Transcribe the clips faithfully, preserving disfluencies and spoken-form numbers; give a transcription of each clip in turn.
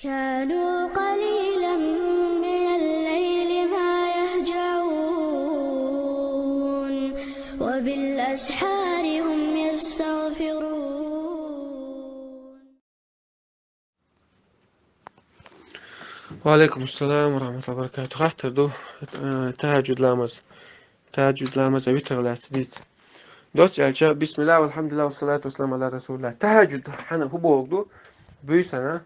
كانوا قليلا من الليل ما يهجعون، وبالأسحار هم يستغفرون. وعليكم السلام ورحمة الله وبركاته. Хаттар ду, э, тахаджуд ламаз. Тахаджуд ламаз а витр лац диц. Доц аьлча, бисмилла, валхамдулилла, вассалату вассаламу аля расулилла. Тахаджуд хьана хӀу богу ду? Буьйсана,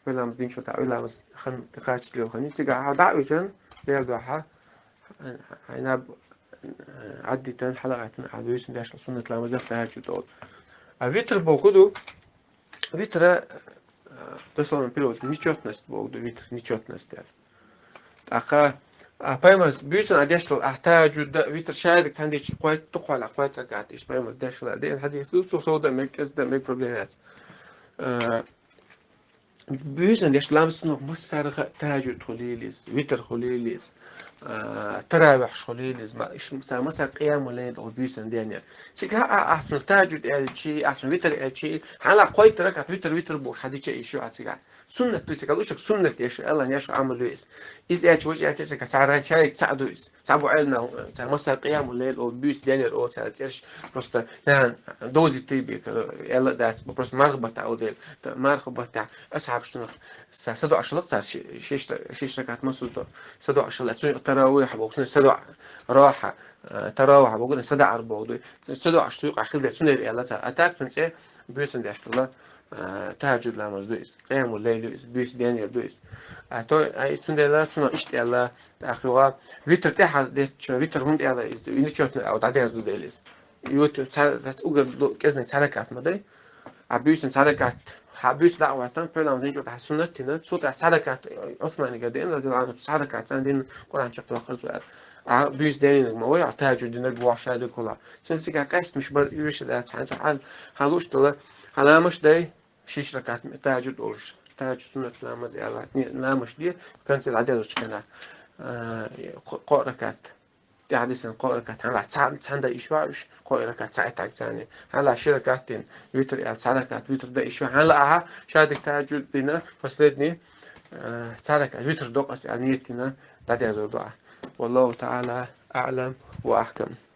уьламаз динчу та уьламаз хан тахачил хан. Цига хьа да уьжан, дел духа. Айна, э, аддитан, хьалагатан, а буьйсан деш суннат ламаз тахаджуд ол. А витр богу ду? Витра, э, дословно перевод, нечётность богу ду, витр, нечётность. ТӀаккха, а пайхамарас буьйсан а дешла, а тахаджуд да, витр шайдик цхьан дечи кхойтта, кхола, кхойтта ракаӀат, иш пайхамарас дешла, ден хьадис ду, цу сов да мег, кӀезига да мег, проблема яц. Э, буьйсан деш ламаз суннат массарга тахаджуд хулилис, витр хулилис, э, таравихь хулилис, ма, иш ца масса къиямул лайл о буьйсан ден. Цига а, а, цун тахаджуд аьлчи, а, цун витр аьлчи, хьала кхойтта ракаӀат витр, витр бош хьадича иш ю а цига. Суннат ду цига, лушак суннат еш, Аллан еш амал ю ис. Из аьлча, вож аьлча, цига цара шайик ца ду ис. Ца бу аьлна, ца масса къиямул лайл о буьйс денер о ца церш просто, нахан, дози ты бек, элла дац, просто марха бата о дел. Та марха бата, асхьабаш сунах са, садо ашалак ца ши-, шиш та-, шиш ракаӀат масса до. Садо ашалак, цун таравихь богу, цун садо роха, э, таравихь богу, сада ар богу. Садо аш суй къахил де, цун дер элла ца. А так цун ца буьйсан деш тула, э, тахаджуд ламаз ду ис. Къиямул лайл ду ис, буьйс денер ду ис. А то, а цун дела, цун ишт элла, тахуга, витр тахар дет, витр хун элла ис, нечётно, а вот адяз ду делис. Ют ца, ца угар ду, кӀезига цхьа ракаӀат ма дай. А буьйсан цхьа ракаӀат, хьа буьйс да ватан, пелам динчу та суннат тина, цу та цхьа ракаӀат, Усман гар ден, радияллаху анху, цхьа ракаӀат цан дин Къуръан чакх вахар зуар. А буьйс денинг ма вай, а тахаджуд динаг вахшайдик кула. Цун цига къаст миш бар юриш да, цан, цан, хьал, хьалуш дала, хьаламаш дай, шиш ракаӀат тахаджуд олуш. Тахаджуд суннат ламаз элла. Не, ламаз де, в конце ладелуш кана. Э, кхо-, кхо ракаӀат. Те хьадисан кхо ракаӀат. Хьала цан, цан да иш ва уж, кхо ракаӀат ца этаг цани. Хьала ши ракаӀат дин, витр эл цхьа ракаӀат, витр да иш ва. Хьала аха, шайдик тахаджуд дина, последний, э, цхьа ракаӀат, витр докъас эл ниет дина, дадя зор дуа. والله تعالى أعلم وأحكم.